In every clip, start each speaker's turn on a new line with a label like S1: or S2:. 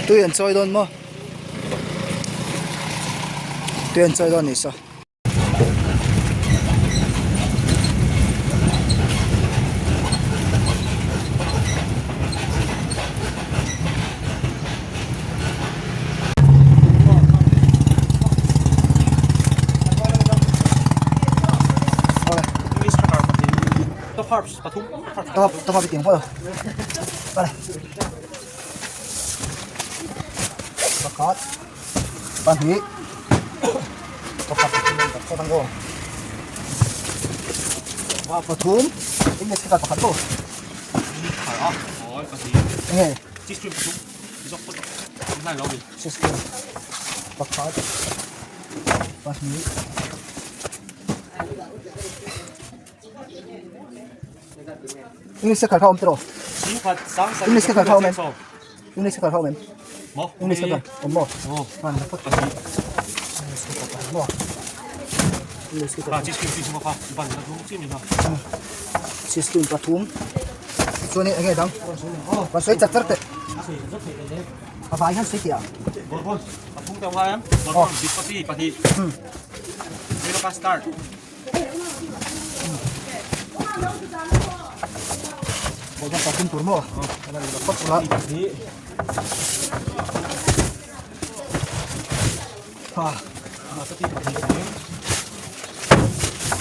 S1: Tui an chawi dawn maw? Tui an chawi dawn nih saw. Top up tiếng thôi rồi. Pakhat. Pahnih. Pakhat pakhat ang go. Wa pathum. English ka pakhat ko. Enge. System. Pakhat. Pahnih. English ka kha awm tiraw? English ka kha awm em? English ka kha awm em? English ka awm maw? Hman la phawt English ka kha maw? English ka kha. System pathum. Chuan enge dang? Kan sawi chat char teh. A vai hian sawi tih ah. Pathum tur maw ha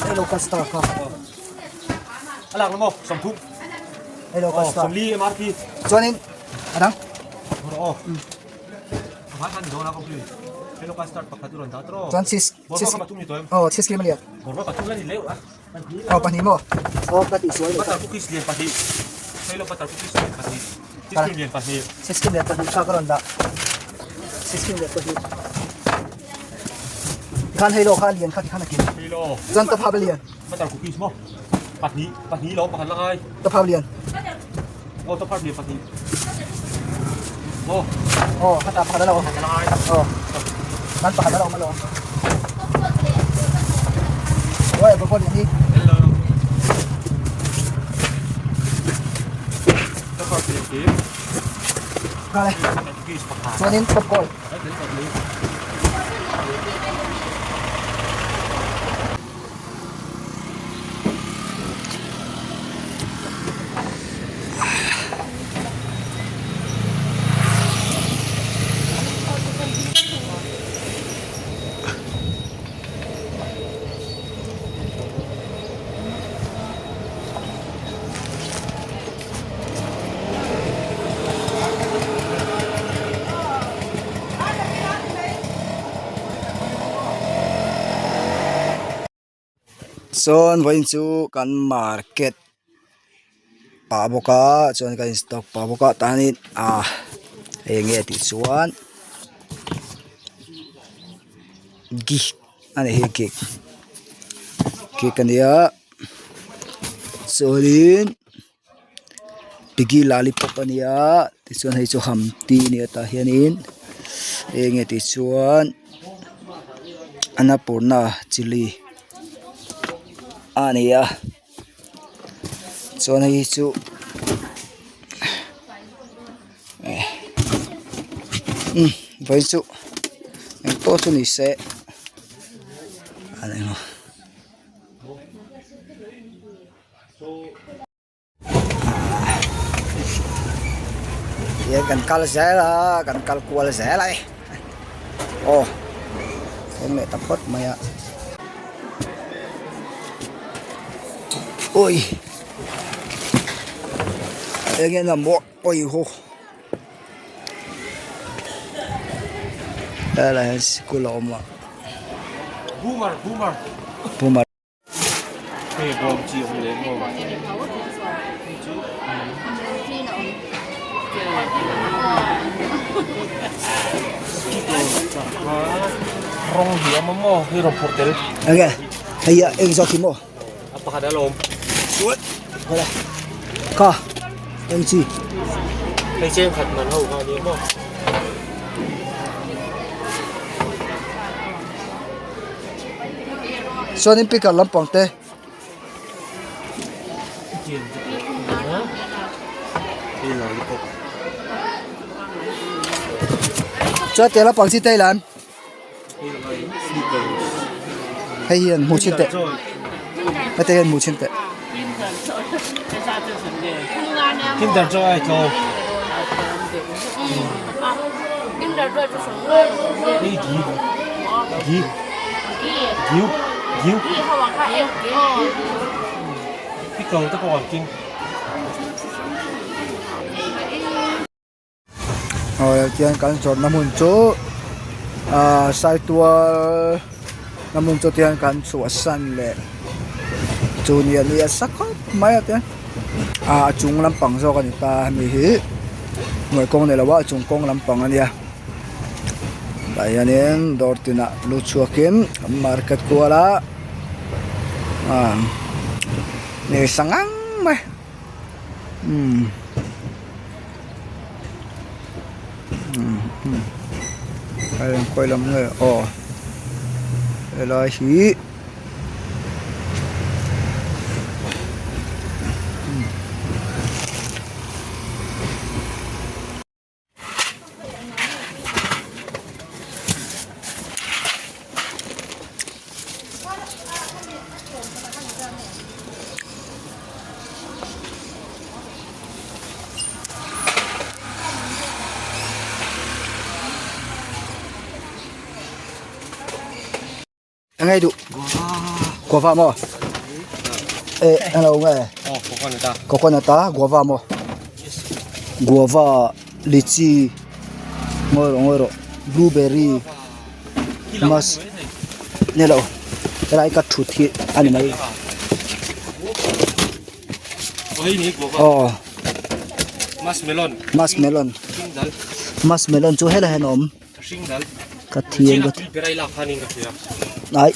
S1: hello ka star kha hello ka star chuanin a dang chuan cheese Aw cheese cream ania. Aw pahnih maw? Aw ka tihsual leh ta. Cheese cream lian pahnih kha ka rawn dah. Cheese cream lian pahnih. Khan hei lo kha lian kha tikhan a kim. Chuan ka phap a lian. Ka phap lian. Aw khata pakhat a lo awm. Aw kan pakhat a lo awm alawm. Oi bawlhhlawh lian hi. Kha le chuanin popcorn. Sawn vawiin chu kan market pah bawk a chuan kan in stock pah bawk a tanin ah eng nge tih chuan ghee a ni hi cake cake a nia chuanin piggy lollipop a nia tichuan hei chu hamti a nia tah hianin eng nge tih chuan annapurna chilli a ni a chuan hei chu umm vawiin chu engpawh chu ni se a ni maw. Hian kan kal zel a kan kal kual zel a ni aw thleng leh ta phawt mai a awi eng nge na maw awi haw helai hian sikul a awm a
S2: boomer boomer
S1: boomer.
S2: Hei bawm chi awm leh maw? Rawng hi awm a maw? Hei rawn phawrh tel.
S1: Enge hei a eng zawk hi maw?
S2: A pakhat alawm.
S1: Chuan khaw kha eng chi?
S2: Hei cheng khat man ho kha ania maw?
S1: Chuanin picker lampang te Chuan tel a pang chi te ila hei hian hmu chhin teh hete hian hmu chhin teh. Aw tihian kan zawrhna hmun chu ahh saitual na hmun chu tihian kan chhuahsan leh chu ni a ni a sa khawp mai a tihian ah a chung lampang zawk a ni ta hemi hi hnuai kawng ni lo a a chung kawng lampang a nia tah hianin dawr tinah lu chhuakin an market kual a ah ni sangang mai umm umm khawi lam nge aw helai hi. Eng nge duh guava maw eh hello nge coconut a guava maw guava lychee ngawi rawh ngawi rawh blueberry mas ni lo helai ka thut hi a ni mai aw muskmelon muskmelon chu helai hian a awm. Ka thiam ka ai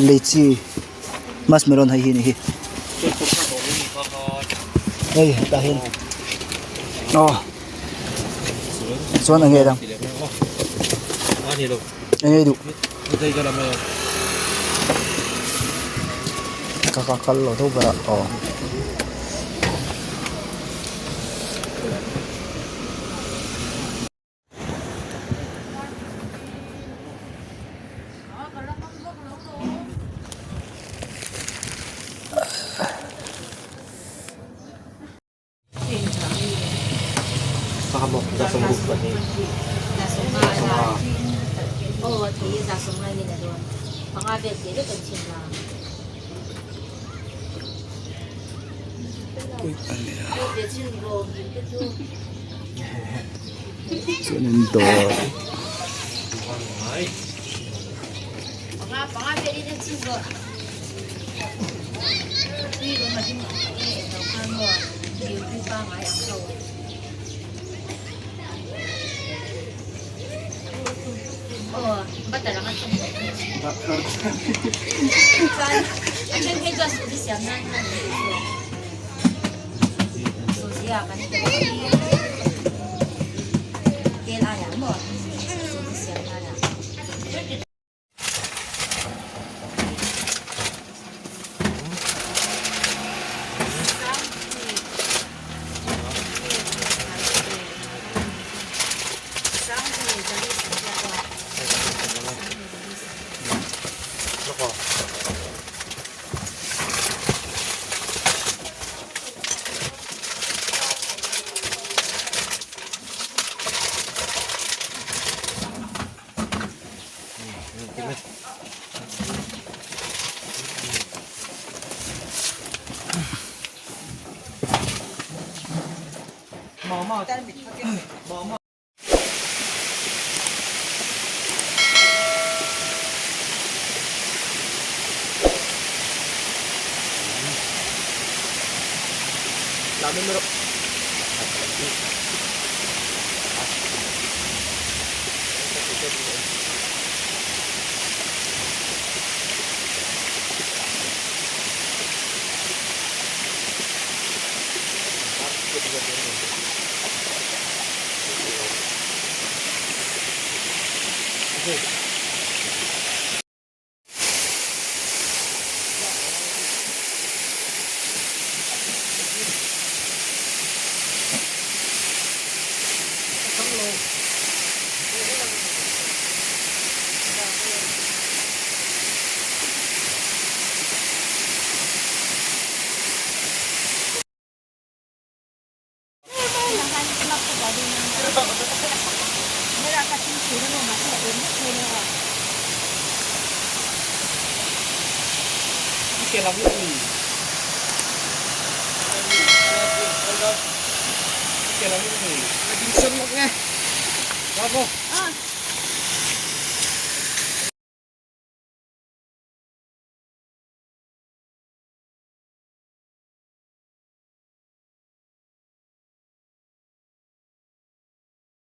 S1: lychee muskmelon hei hi ni hi hei hetah hian aw chuan eng nge dang eng nge duh ka ka kal lo deuh ber a aw. Chuanin dawr